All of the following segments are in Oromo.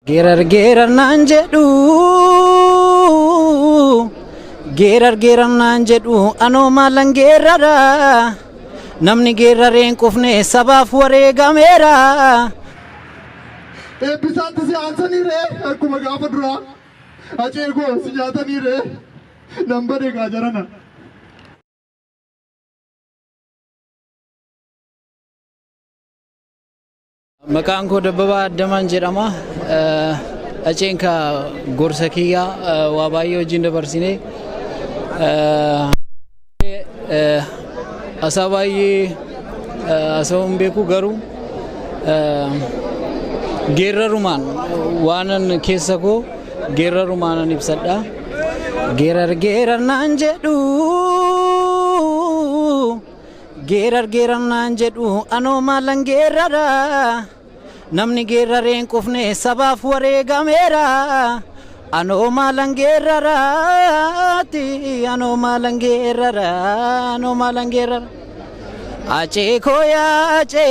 Geerar geerar naan jedhu, geerar geerar naan jedhu, anoo maalan geerara? Namni geerareen qufne sabaaf wareegameera. Eebbisaatti si aansanii ree akkuma gaafa duraa. Acee koo si nyaatanii ree nan bade gaa jarana. Maqaan koo Dabbabaa Addamaan jedhama. Aceen ka gorsa kiyyaa waa baay'ee wajjin dabarsine. Asaa baay'ee asa'uu hin beeku, garuu geerrarumaan waanan keessa koo geerrarumaanan ibsadha. Geerar geerar naan jedhu, geerar geerar naan jedhu, anoo maalan geerrara? Namni geerrareen qufne sabaaf wareegameera. Anoo maalan geerraraati? Anoo maalan geerrara? Anoo maalan geerrara? Acee koo yaa acee,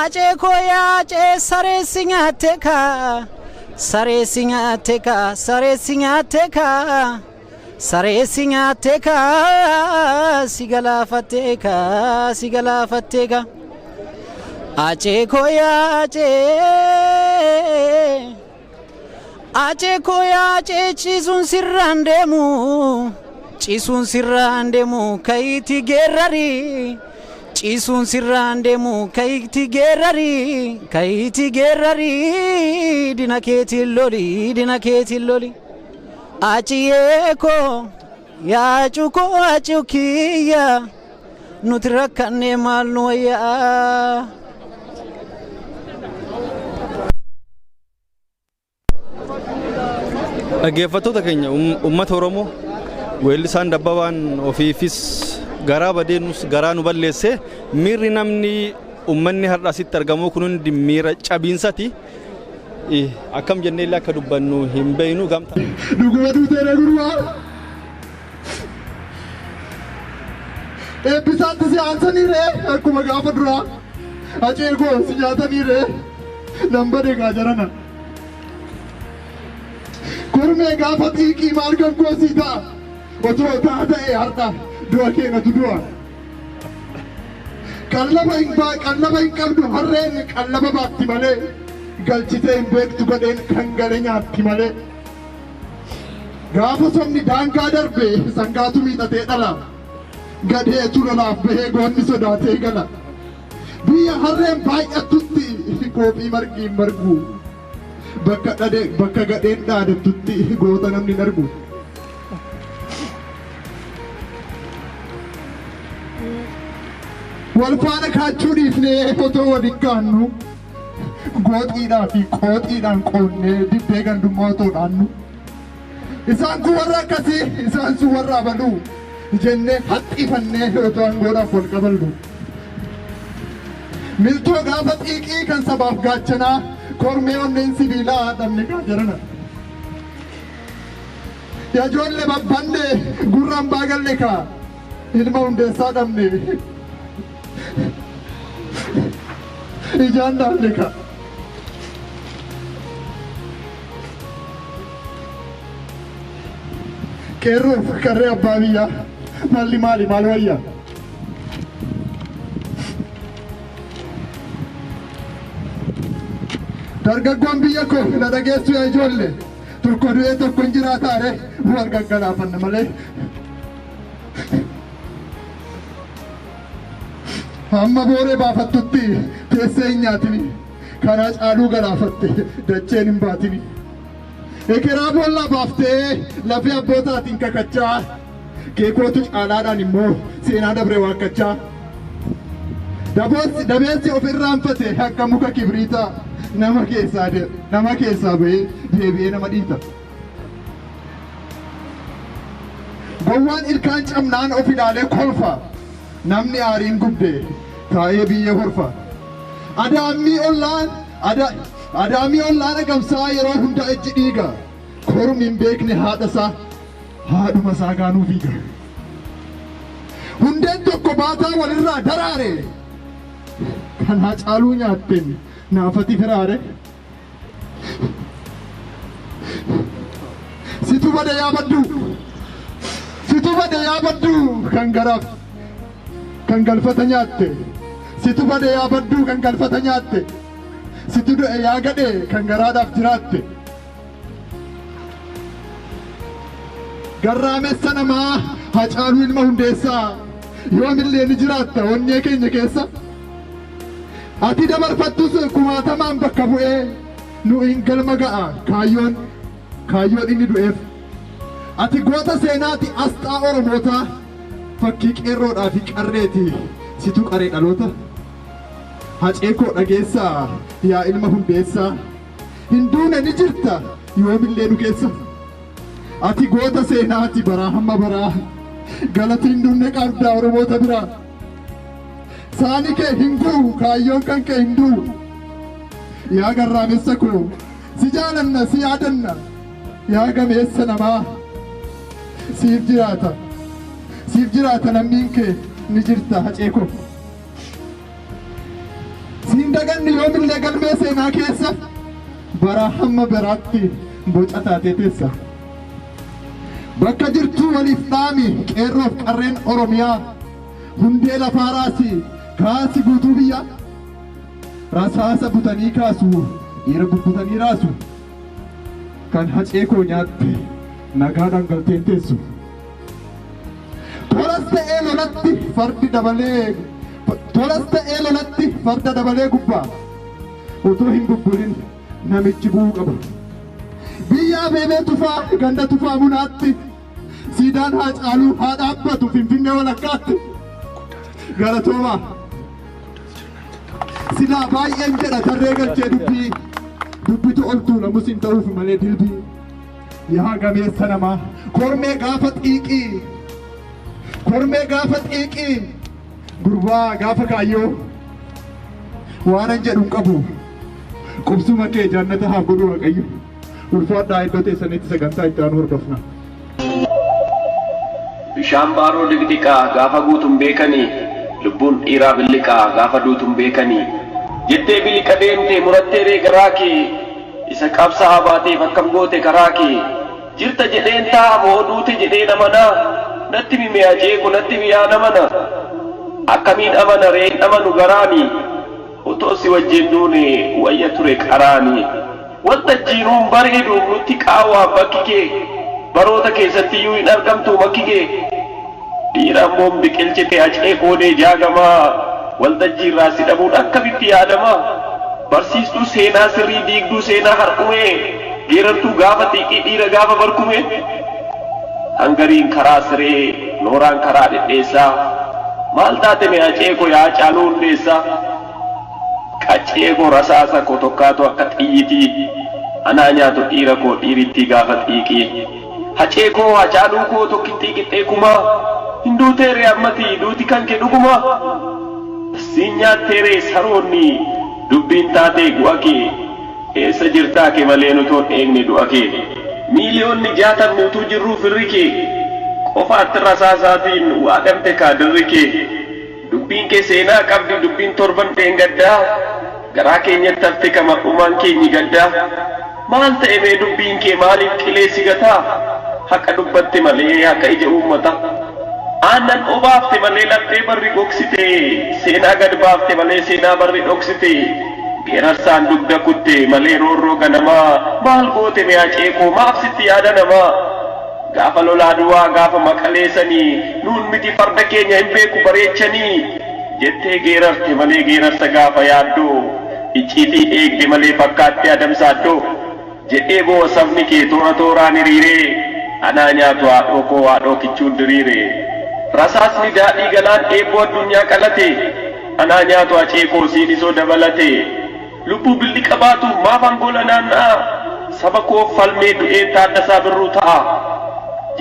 acee koo yaa acee, sareessi nyaatte kaa, sareessi nyaatte kaa, sareessi nyaatte kaa, sareessi nyaatte kaa, si galaafatte kaa, si galaafatte kaa. Acee koo yaa acee, acee koo yaa acee, ciisuun sirraan deemu, ciisuun sirraan deemu, kayiiti geerrarii. Ciisuun sirraan deemu, kayiiti geerrarii, kayiiti geerrarii, dina keetiin loli, dina keetiin loli. Aciyee koo yaa cukoo, acuu kiyya, nuti rakkannee maal nu wayyaa? Dhaggeeffattoota keenya, uummata Oromoo, weellisaan Dabbabaan ofiifis garaa badeenus garaa nu balleesse. Miirri namni uummanni har'a asitti argamu kun hundi miira cabiinsati. Akkam jennee illee akka dubbannu hin beeknu gamta. Dhuguma duuteera gurbaa. Eebbisaatti si aansanii ree akkuma gaafa duraa. Acee koo si nyaatanii ree nan bade gaa jarana. Kormee gaafa xiiqii maal gaggoo sii ta'a. Otoo taa ta'e har'a du'a keenatu du'a. Qallaba hin baa qallaba hin qabdu harreen, qallaba baatti malee. Galchitee hin beektu gadheen, kan gale nyaatti malee. Gaafa sobni daangaa darbe sangaatu miixatee dhala. Gadheetu lolaaf bahee goonni sodaatee gala. Biyya harreen baay'attutti koophii margi hin margu. Bakka dhade bakka gadheen dhaadattutti goota namni hin argu. Wal faana kaachuu dhiifnee otoo waliin kaannu, gooxiidhaa fi qooxiidhaan qoonnee dibbee gandummaa otoo dhaannu. Isaan kun warra akkasii, isaan sun warra abaluu jennee haxxiifannee otoo aangoodhaaf wal qaballu. Miltoo gaafa xiiqii kan sabaaf gaachanaa, kormee onneen sibiilaa dhabne gaa jarana. Yaa ijoollee babbanne, gurraan baagalle kaa, ilma Hundeessaa dhabne, ijaan dhaalle kaa. Qeerroof qarree abbaa biyyaa, malli maali, maal wayya? Dargaggoon biyya koo na dhageessu, yaa ijoollee, tokko du'ee tokko hin jiraataare, wal gaggalaafanna malee. Hamma booree baafattutti teessee hin nyaatini. Karaa caaluu galaafatte dacheen hin baatini. Ekeraa boollaa baaftee lafee abbootaatiin kakachaa, keekootu caalaadhaan immoo seenaa dabre waakkachaa. Dabeessi of irraanfate akka muka kibriitaa nama keessaa bahee deebi'ee nama dhiita. Gowwaan ilkaan cabnaan of ilaalee kolfa. Namni aariin gubde taa'ee biyya horfa. Adaamii ollaan agamsaa yeroo hunda ijji dhiiga. Kormi hin beekne haadha isaa haadhuma isaa gaanuu fiiga. Hundeen tokko baataa walirraa daraare. Kan Hacaaluu nyaatteen Naafati firaare. Situ bade yaa baddu. Situ bade yaa baddu kan garaaf kan galfata nyaatte. Situ bade yaa baddu kan galfata nyaatte. Situ du'e yaa gadhe kan garaadhaaf jiraatte. Garraamessa namaa Hacaaluu ilma Hundeessaa yoomillee ni jiraatta onnee keenya keessa. Ati dabarfattus kumaatamaan bakka bu'ee nu hin galma ga'a kaayyoon kaayyoon inni du'eef. Ati goota seenaati asxaa Oromootaa fakkii qeerroodhaa fi qarreeti situ qaree dhaloota. Hacee koo dhageessaa yaa ilma Hundeessaa hin duune ni jirta yoomillee nu keessa. Ati goota seenaati baraa hamma baraa galata hin duunne qabda Oromoota biraa. Saani kee hin gu'u kaayyoon kan kee hin du'u. Yaa garraamessa koo si jaalanna si yaadanna yaa gameessa namaa siif jiraata siif jiraata lammiin kee ni jirta Hacee koo. Siin daganni yoomillee galmee seenaa keessa baraa hamma baraatti boca taatee teessa. Bakka jirtuu waliif dhaami qeerroof qarreen Oromiyaa hundee lafaa raasi kaasi guutuu biyya. Rasaasa butanii kaasu dhiira bubbutanii raasu kan Hacee koo nyaatte nagaadhaan galteen teessu. Tolas ta'ee lolatti fardi dabalee tolas ta'ee lolatti farda dabalee gubbaa utuu hin bubbulin namichi bu'uu qaba. Biyya Abeebee Tufaa ganda Tufaa Munaatti siidaan Haacaaluu haa dhaabbatu Finfinnee walakkaatti. Galatoomaa. Silaa baay'een jedha tarree galchee dubbii dubbitu ol tuulamus hin ta'uuf malee dilbii. Yaa gameessa namaa kormee gaafa xiiqii kormee gaafa xiiqii gurbaa gaafa kaayyoo waanan jedhu hin qabu qubsuma kee jannata haa godhu Waaqayyo. Ulfaadhaa iddoo teessanitti sagantaa itti aanu hordofna. Bishaan baaroo diqdiqaa gaafa guutuun beekanii lubbuun dhiiraa billiqaa gaafa duutuun beekanii jettee biliqa deemte murattee ree garaa kee isa qabsaa'aa baateef akkam goote karaa kee jirta jedheen taa'a moo duute jedheen amanaa natti mime ajeeku natti mi'aa namana akkamiin amana ree hin amanu garaani otoo si wajjin duune wayya ture qaraani waltajjiinuun bareedu nutti qaawwaa bakki kee baroota keessattiyyuu hin argamtu makki kee dhiira ammoon biqilchite Hacee koodee Jaagamaa waltajjii irraa si dhabuun akkamitti yaadamaa barsiistuu seenaa sirrii diigduu seenaa har'umee geerartuu gaafa xiiqii dhiira gaafa barkumee hangariin karaa siree nooraan karaa dhedheessaa maal taate mee Hacee koo yaa Hacaaluu Hundeessaa qaccee koo rasaasa koo tokkaatu akka xiyyitii anaa nyaatu dhiira koo dhiirittii gaafa xiiqii Hacee koo Hacaaluu koo tokkittii qixxee kumaa hin duuteeree ammati duuti kan kee dhugumaa siin nyaatteeree saroonni dubbiin taatee gu'a kee eessa jirtaa kee malee nutoon eegne du'a kee miiliyoonni 60 utuu jirruu firri kee qofaatti rasaasaatiin waadamte kaa dirri kee dubbiin kee seenaa qabdi dubbiin torban dheengaddaa garaa keenyatti hafte ka mar'umaan keenyi gaddaa maal ta'e mee dubbiin kee maaliif qilee si gataa haqa dubbatte malee haqa ija uummata aannan obaafte malee laphee barri gogsite seenaa gad baafte malee seenaa barri dhoksite geerarsaan dugda kutte malee roorroo ganamaa maal goote mee Hacee koo maaf sitti yaada namaa gaafa lolaa duwaa gaafa maqaleessanii nuun miti farda keenya hin beeku bareechanii jettee geerarte malee geerarsa gaafa yaaddoo icciitii eegde malee fakkaattee adamsaaddoo jedhee boo'a sabni kee toora tooraan hiriiree anaa nyaatu haadhoo koo haadhoo kichuun diriire rasaasni daadhii galaan eebboo addunyaa qalate anaa nyaatu Hacee koo siin isoo dabalate lubbuu billiqa baatuuf maaf angola naanna'a saba koo falmee du'ee Taaddasaa Birruu ta'a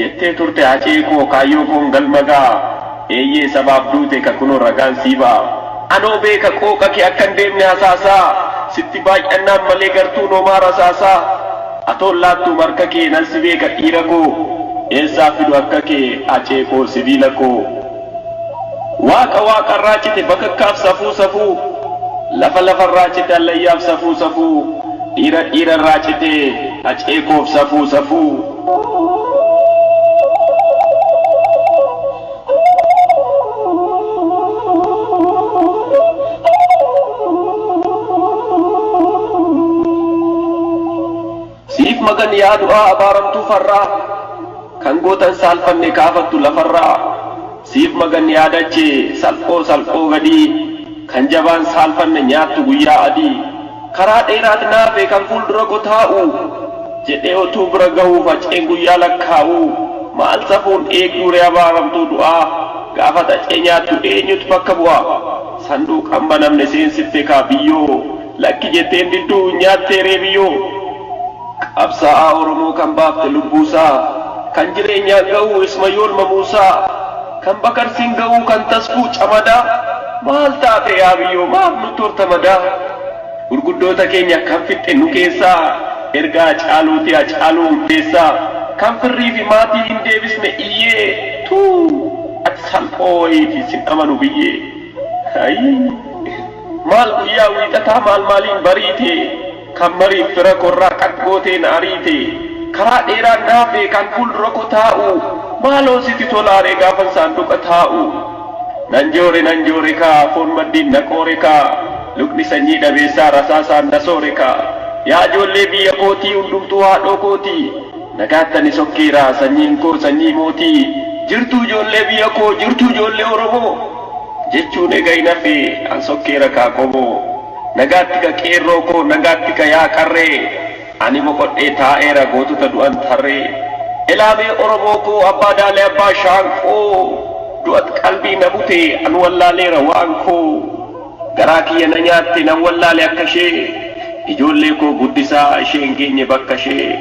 jettee turte Hacee koo kaayyoo koon galma ga'a eeyyee sabaaf duute ka kunoo ragaan sii ba'a anoo beeka qooqa kee akka hin deemne hasaasaa sitti baay'annaan malee gartuun homaa rasaasaa atoon laattuu marka kee nan si beeka dhiira koo eessaa fidu akka kee Hacee koo sibiila koo waaqa waaqarraa cite bakakkaaf safuu safuu Lafa lafarraa cite hallayyaaf safuu safuu, dhiira dhiirarraa cite hacee koof safuu safuu. Siif magan yaa du'aa abaaramtuu farraa, kan gootan saalfanne kaafattu lafarraa. Siif magan yaa dachee salphoo salphoo gadii, kan jabaan saalfanne nyaattu guyyaa adii. Karaa dheeraat naafe kan fuuldura ko taa'u, jedhee otuu bira gahuuf haceen guyyaa lakkaa'u. Maal safuun eegduuree abaaramtuu du'aa, gaafa hacee nyaattu eenyutu bakka bu'a? Sanduuqan banamne seensifte kaa biyyoo, lakki jetteen didduu nyaatteeree biyyoo. Qabsaa'aa Oromoo kan baafte lubbuusaa, kan jireenyaan ga'uu Ismayool Mamuusaa, kan Bakarsiin ga'uu kan Tasfuu Camadaa, maal taate yaa biyyoo maaf nutti horta madaa? Gurguddoota keenya kan fixxe nu keessaa, erga Hacaaluutii Hacaaluu Hundeessaa, kan firrii fi maatii hin deebisne iyyee, tuu ati salphoo wayiiti sin amanu biyyee. Ayii! Maal guyyaa wiixataa maal maaliin bariite, kan mariif fira korraa qat gootee na ariite. Karaa dheeraan naafe kan fuuldura ko taa'u, maaloo sitti tolaaree gaafan saanduqa taa'u. Nan joore nan joore kaa foon maddiin na qoore kaa, lukni sanyii dhabeessaa rasaasaan na soore kaa. Yaa ijoollee biyya kootii hundumtuu haadhoo kootii, nagaatti ani sokkeera sanyiin koo sanyii mootii. Jirtuu ijoollee biyya koo jirtuu ijoollee Oromoo, jechuun ega hin hafe an sokkeera kaa qomoo. Nagaatti ka qeerroo koo nagaatti ka yaa qarree, ani boqodhee taa'eera gootota du'an tarree. Elaamee Oromoo koo abbaa daalee abbaa shaanqoo, du'at qalbii na bute an wallaaleera waan koo. Garaa kiyya na nyaatte nan wallaale akka ishee, ijoollee koo guddisaa ishee hin geenye bakka ishee.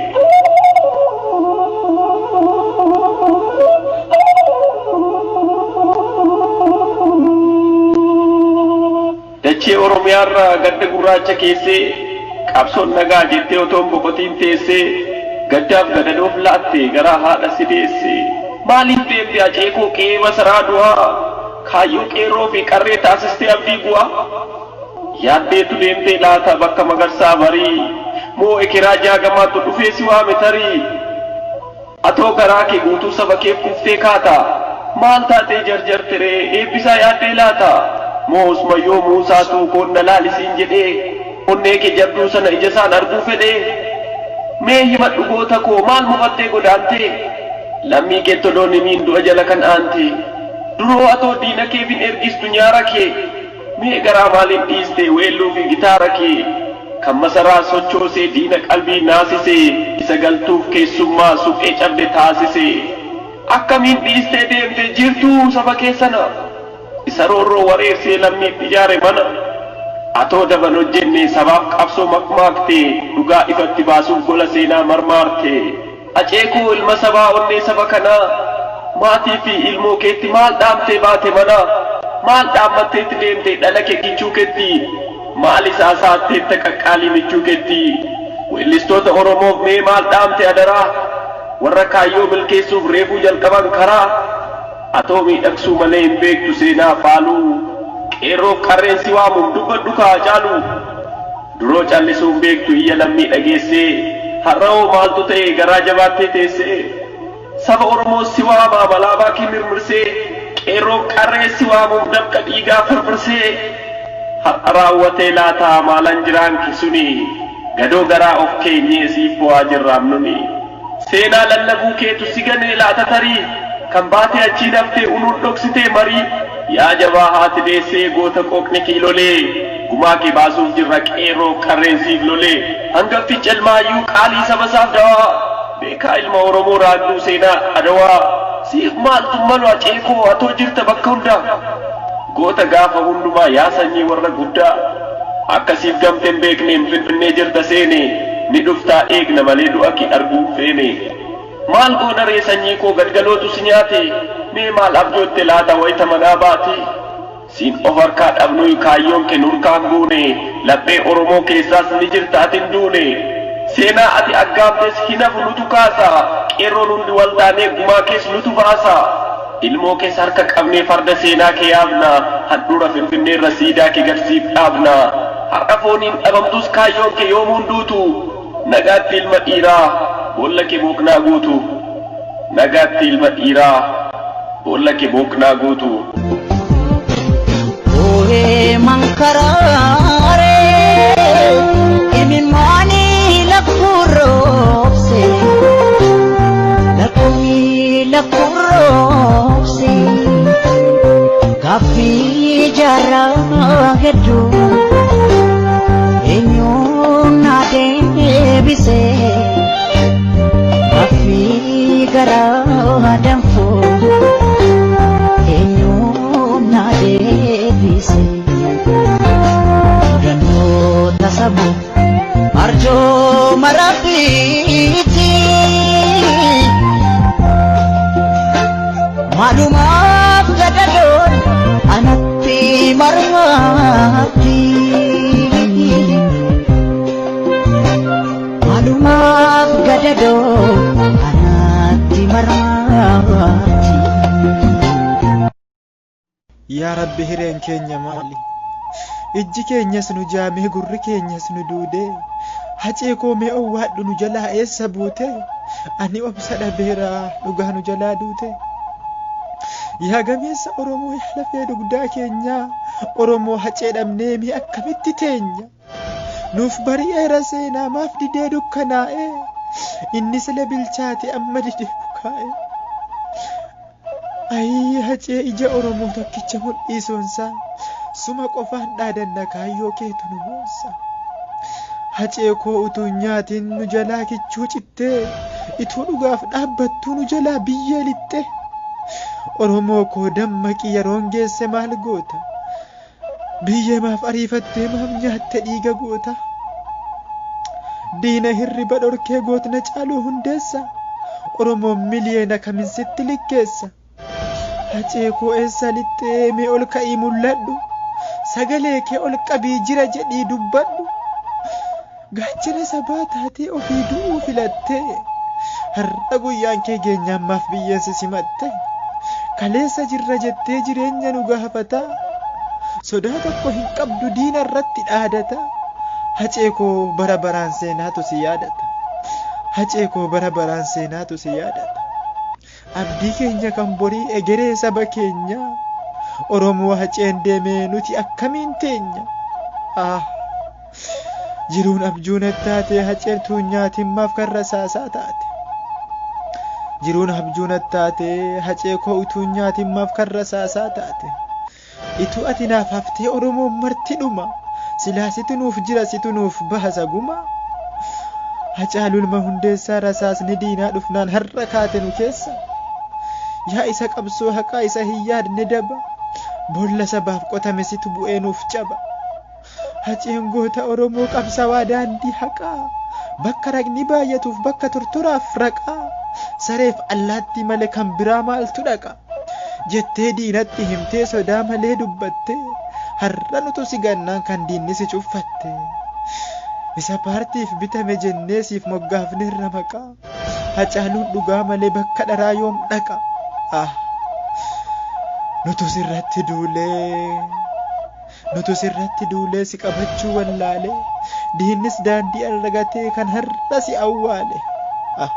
Dachee Oromiyaarra gadda gurraacha keessee, qabsoon nagaa jettee otoo hin boqotiin teessee, gaddaaf gadadoof laatte garaa haadha si deesse. Maaliif deemte hacee koo qe'ee masaraa du'aa, kaayyoo qeerroo fi qarree taasistee abdii bu'aa? Yaaddeetu deemtee laata bakka magarsaa barii, moo ekeraa jaagamaatu dhufee si waame tarii? Atoo garaa kee guutuu saba keef kuftee kaata? Maal taatee jarjarte ree eebbisaa yaaddee laata? Moo Usmayyoo Muusaatu koon na laali siin jedhee onnee kee jabduu sana ija isaan arguu fedhee? Mee himadhu goota koo maal mufattee godaantee? Lammii keetti odoon himiin du'a jala kan aante? Duroo atoo diina keef hin ergistu nyaara kee? Mee garaa maaliif dhiiste weelluu fi gitaara kee? Kan masaraa sochoosee diina qalbii naasise, isa galtuuf keessummaa suphee cabde taasise. Akkamiin dhiistee deemte jirtuu saba kee sana? Isa roorroo wareersee lammiitti ijaare mana. Atoo daban hojjenne sabaaf qabsoo makmaakte, dhugaa ifatti baasuuf gola seenaa marmaarte. Hacee koo ilma sabaa onnee saba kanaa, maatii fi ilmoo keetti maal dhaamtee baate manaa? Maal dhaammatteetti deemte dhala kee kichuu ketti? Maal isaa saatteetta qaqqaalii michuu ketti? Weellistoota Oromoof mee maal dhaamte adaraa? Warra kaayyoo milkeessuuf reefuu jalqaban karaa? Atoo miidhagsuu malee hin beektu seenaa faaluu, qeerroof qarreen si waamuum dubbadhu kaa Hacaaluu! Duroo callisuu hin beektu iyya lammii dhageessee, har'ahoo maaltu ta'e garaa jabaattee teessee? Saba Oromoos si waama alaabaa kee mirmirsee, qeerroof qarrees si waamuuf dafqa dhiigaa firfirsee. Har'a raawwatee laata maalan jiraan kee suni, gadoo garaa of keenyee siif boo'aa jirraam nuni. Seenaa lallabuu keetu si ganee laata tarii, kan baatee achiin haftee unuun dhoksitee marii. Yaa jabaa haati deessee goota qooqni kiilolee, gumaa kee baasuuf jirra qeerroof qarreen siif lolee. Hangafticha ilmaayyuu qaalii saba isaaf dawaa, beekaa ilma Oromoo raagduu seenaa Adawaa. Siif maaltu malu hacee koo atoo jirta bakka hundaa, goota gaafa hundumaa yaa sanyii warra guddaa. Akka siif gamte hin beekneem Finfinnee jirta seene, ni dhuftaa eegna malee du'a kee arguu hin feene. Maal goona ree sanyii koo galgalootu si nyaate, mee maal abjootte laata wayita manaa baate? Siin of harkaa dhabnuy kaayyoon kee nurkaa hin buune, laphee Oromoo keessaas ni jirta ati hin duune. Seenaa ati aggaamtes hin hafu nutu kaasa, qeerroon hundi wal taanee gumaa kees nutu baasa. Ilmoo keessa harka qabnee farda seenaa kee yaabna. Handhuura Finfinneerra siidaa kee garsiif dhaabna. Har'a fooniin dhabamtus kaayyoon kee yoomuun duutu. Nagaatti ilma dhiiraa, boolla kee booqnaa guutu. Nagaatti ilma dhiiraa, boolla kee booqnaa guutu. Oohee mankaraaree imimmaanii lakkuroobse lakkumii lakkuroobse gaaffii jaarraa hedduu eenyuun na deebise gaaffii garaa danfuu eenyuun na deebise mudannoo sabu arjooma rabbiiti maalumaaf gadadoon anatti marmaatti maalumaaf gadadoon anatti marmaatti. Yaa Rabbi, hireen keenya maali? Ijji keenyas nu jaamee, gurri keenyas nu duudee. Hacee koo, mee owwaadhu, nu jalaa eessa buute? Ani obsa dhabeera, dhugaa nu jalaa duute. Yaa gameessa Oromoo, yaa lafee dugdaa keenyaa, Oromoo Hacee dhabnee mee akkamitti teenya? Nuuf bari'eera seenaa, maaf didee dukkanaa'ee? Inni sila bilchaate, amma didee bukaa'ee. Ayii Hacee, ija Oromoo tokkicha mul'isoonsaa, suma qofaan dhaadanna, kaayyoo keetu nu boonsa. Hacee koo, utuu hin nyaatin nu jalaa kichuu cittee, ituu dhugaaf dhaabbattuu nu jalaa biyyee lixxe. Oromoo koo, dammaqi, yeroon geesse, maal goota? Biyyee maaf ariifattee, maaf nyaatte dhiiga goota? Diina hirriba dhorkee gootna caaluu hundeessa. Oromoon miliyeena kamin sitti likkeessa? Hacee koo, eessa lixxee? Mee ol ka'ii mul'adhu. Sagalee kee ol qabii jira jedhii dubbadhu. Gaachana sabaa taatee ofii du'uu filattee, har'a guyyaan kee geenyaan maaf biyyeen si simatte? Kaleessa jirra jettee jireenya nu gaafataa. Sodaa tokko hin qabdu, diina irratti dhaadata. Hacee koo, bara baraan seenaatu si yaadata. Hacee koo, bara baraan seenaatu si yaadata. Abdii keenya kan borii, egeree saba keenya, Oromoo Haceen deemee nuti akkamiin teenya? Ah! Jiruun abjuu natti taate, Haceen tuun nyaatiin maaf kan rasaasaa taate? Jiruun abjuu natti taate, Hacee koo utuun nyaatiin maaf kan rasaasaa taate? Ituu ati naaf haftee Oromoon marti dhuma. Silaa situ nuuf jira, situ nuuf bahasa guma. Hacaaluu ilma Hundeessaa, rasaasni diinaa dhufnaan har'a kaate nu keessa. Yaa isa qabsoo haqaa, isa hin yaadne daba. Boolla sabaaf qotame situ bu'ee nuuf caba. Haceen goota Oromoo, qabsawaa daandii haqaa. Bakka raqni baay'atuuf, bakka tortoraaf raqaa. Sareef allaattii malee kan biraa maaltu dhaqa? Jettee diinatti himtee sodaa malee dubbattee, har'a nutu si gannaan kan diinni si cuffatte. Isa paartiif bitame jennee siif moggaafneerra maqaa. Hacaaluun dhugaa malee bakka dharaa yoom dhaqa? Ah! Nutu sirratti duulee. Nutu sirratti duulee si qabachuu wallaalee, diinnis daandii argatee kan har'a si awwaale. Ah!